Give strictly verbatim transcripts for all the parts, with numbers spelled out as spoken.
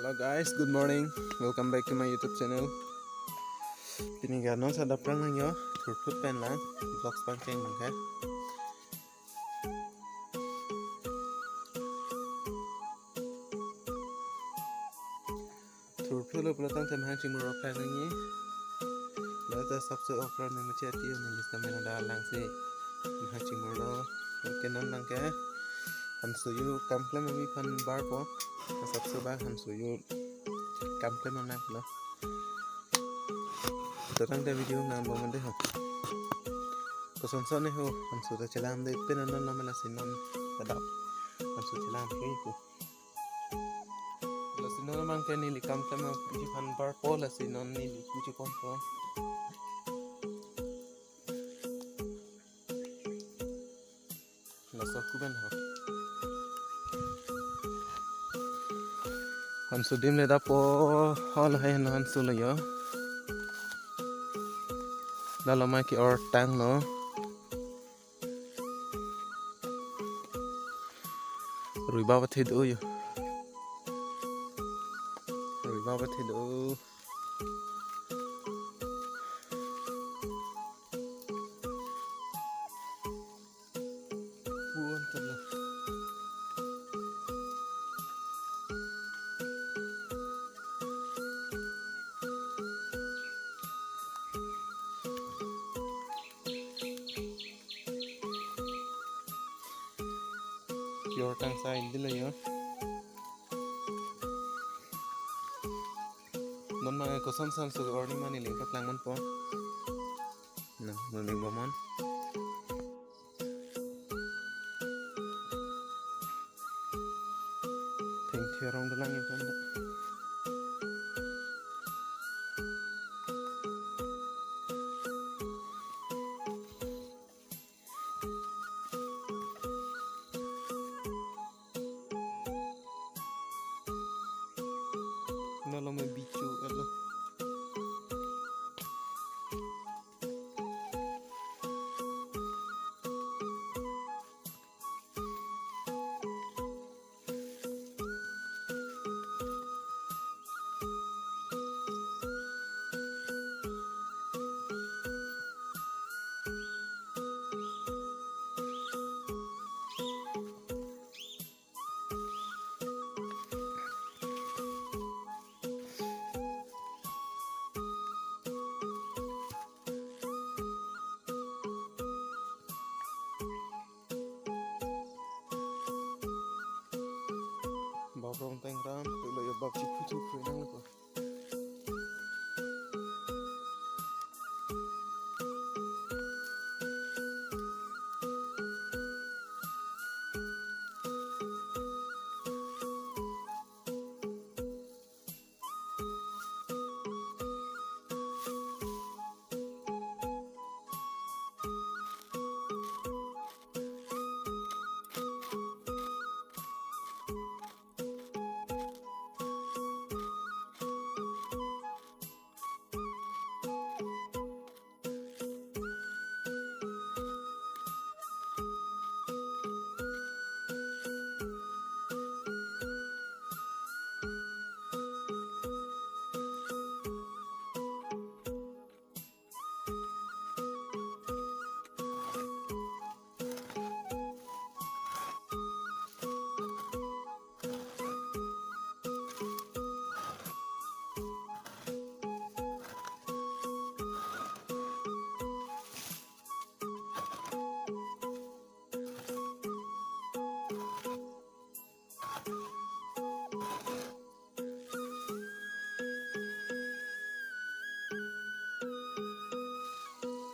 Hello guys, good morning. Welcome back to my YouTube channel. Pini ke non sa daprang nang yo, thurthut pen lang, vlogs pangcheng nang ke. Thurthut lo pulo tangte mahang chimur lo phai nang ye. Lo ta sabse okra me meche ati yo nang lista mena da lang si. Mahang chimur lo. Oke non lang ke. Hanso yo kam klem ami phan bar po. Sabse ba hanso yo kam klem nang lo. Totang ta video nang bong de ho. Kosonson ne ho, hanso ta chelam de pen non lo mela si non ta dap. Hanso chelam ke ko. Lasi non mang ke neli kam klem aphi phan bar po, lasi non neli puji pon po. Laso kuben ho. Hanso adim le dapo, hol hai hanso lo yo. Dalo mai ke-or tanglo. Rui ba pathe do yo. Rui ba pathe do. Puan tala. Pure tang sa indi lo yo. Non mang koson san so orni mani lingkat lang mon po. No, no ling bomon. Thengthe arong dolang yo kan. Nalo me bichu alo. Bap Rongteng ram, tulo yo bap chiphu chiphu nang ko.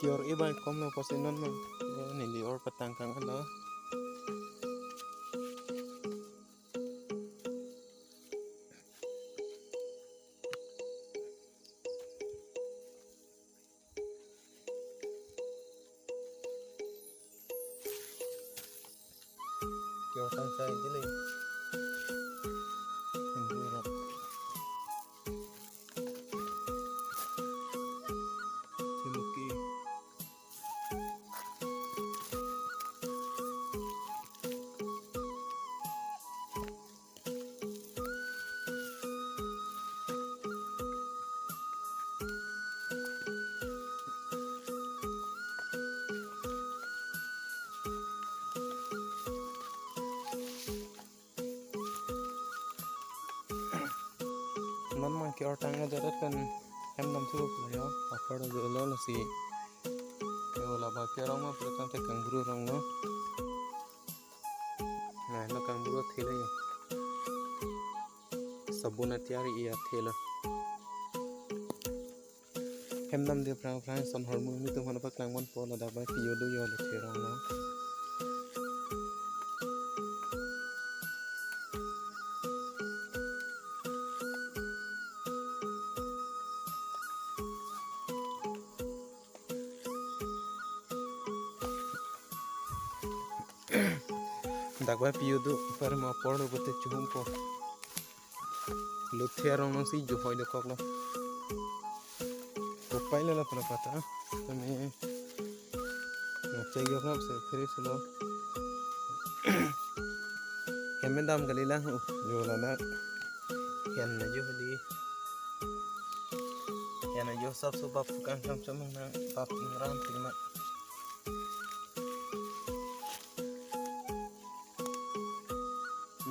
Tior ibai kom lo pusi non mang. Ya, neli or patang kang alo. Kio tang sai dili. Hindu rock. Simuki. Non mang ke-or tang ajarat kan hem dam thu pulo yo. Apor do lo lo si. Yo la ba ke rong ma pulo tangte kangbru rong lo. Na lo kangbru athe lo yo. Sabun atiyari athe lo. Hem damde aphrang aphrang son hormu mi tum hana paklang ponpo ladak bai piyo do yo lo therong lo. Dak bai piyo do, par ma apor lo bote chuhum po. Luthe arong nang si juhoi dokok lo. Upai lo lo pura pata. Tame. Na chek yok nap se phiri sulo. Hem dam kali lang. Uh, yo la na. Hen na jo di. Hen na jo sab so bap kang cham cham nang bap ram tima.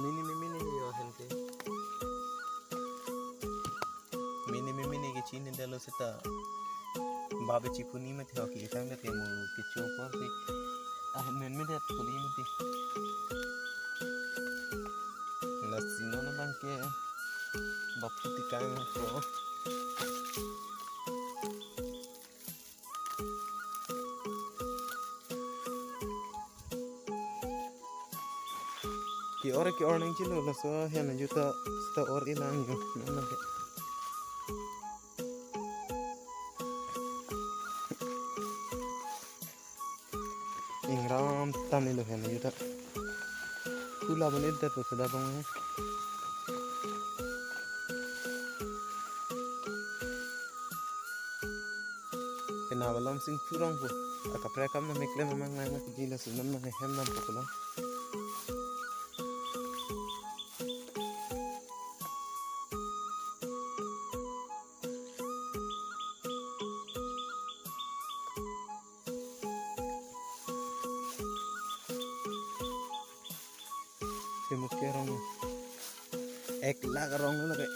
Mini mi mini yo hen ke. Mini mi mini ke chinidetlo seta. Babe chipuni mati hoki tang ke mo ke chopo si. Ah, men mi det puli mati. Lasi non abang ke. Baputi kang ko. Ke-or ke-or nangji lo laso hen ajuta sta or ilang yo. Nang nang ke. Ingram tam ni lo hen ajuta. Kula bani dat lo sudah bang. Kena balom sing purong po. Akaprek kam na meklem amang nang na kiji la sunan na hem nam po kulo. Chimuk ke rong. Ek lakh rong lo ke.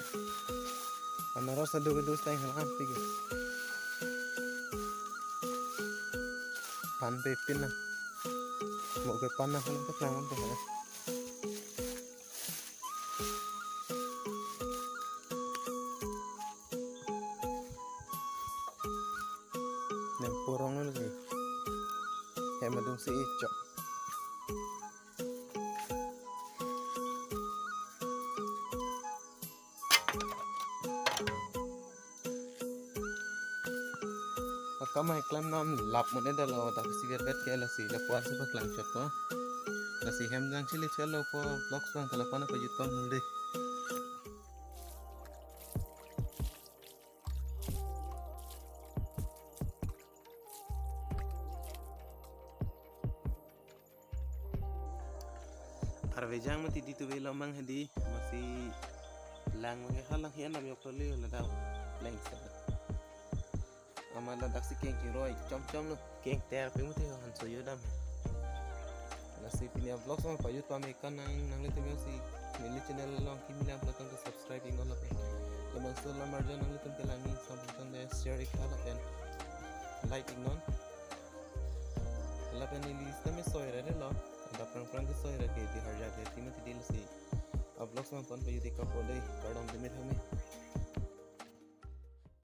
Anaros adu ke dus tang halang pigi. Pan pe pin na. Mo ke pan na halang ke klangon pe halang. Nem porong lo ke. Hem adung si ichok. Akam hai klam nam lap mone dalo dak si verbet ke lasi lapuan si paklang chot po. Lasi hem jang chili chalo po vlogs bang kalapan apa jutpam hande. Arve jang mati di tu velo mang hadi masi lang mang halang hian nam yok toli la dau leng sa. Ama ladak si keng kiroi chom chom lo keng ter pe muti han so yodam. Lasi pini vlogs ma pajut pame kan nang nanglitum si neli channel along kimi lang pulo tangte subscribe iknon lapen. Labangso lamar jo nanglitum kelang ni sampai tangte share ik lapen like iknon. Lapen neli sitame soi rere lo. Dak prang prang ke soi rere di harja ke tima tidi lasi. Vlogs ma pon pajut ik kapo dei kardom demi thame.